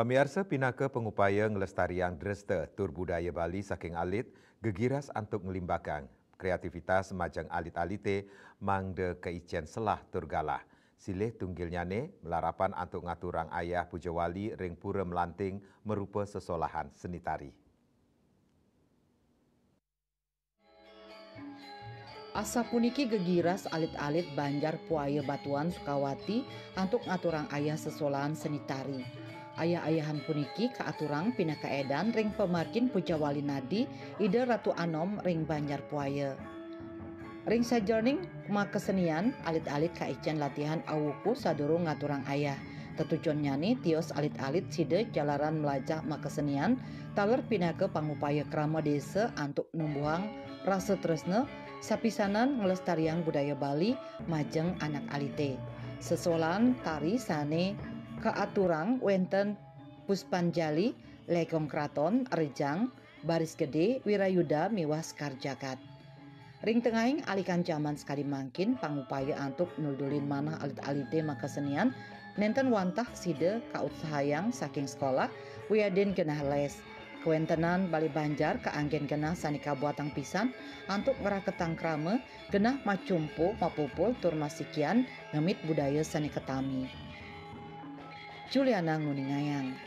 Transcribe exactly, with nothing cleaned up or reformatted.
Pamiarsa, pinaka pangupaya nglestariang dresta tur budaya Bali saking alit, gegiras antuk nglimbakang kreativitas majeng alit-alite mangda kaicen selah tur galah. Silih tunggilnyane malarapan antuk ngaturang ayah pujawali ring pura melanting marupa sesolahan seni tari. Asapuniki gegiras alit-alit Banjar Puaya Batuan Sukawati antuk ngaturang ayah sesolahan seni tari. Ayah-ayahan puniki kaaturang pinaka edan ring pamargin pujawali nadi Ida Ratu Anom ring Banjar Puaya. Ring sajeroning makasenian, alit-alit kaicen latihan awuku sadurung ngaturang ayah. Tetujonnyane tios alit-alit sida jalaran mlajah makasenian taler pinaka pangupaya krama desa antuk numbuhang rasa tresna, sapisanan nglestariang budaya Bali majeng anak alite. Sesolahan tari sane kaaturang wenten Puspanjali, Legong Kraton, Rejang, Baris Gede, Wirayuda miwah Sekar Jagat. Ring tengahing alikan jaman sakadi mangkin, pangupaya antuk nuldulin manah alit-alite makasenian nenten wantah sida kautsahayang saking sekolah wiadin genah les. Kawentenan Bali Banjar kaanggen genah sane kabuatang pisan antuk ngraketang krama, genah macumpu, mapupul tur masikian ngemit budaya sane katami. Juliana nguningayang.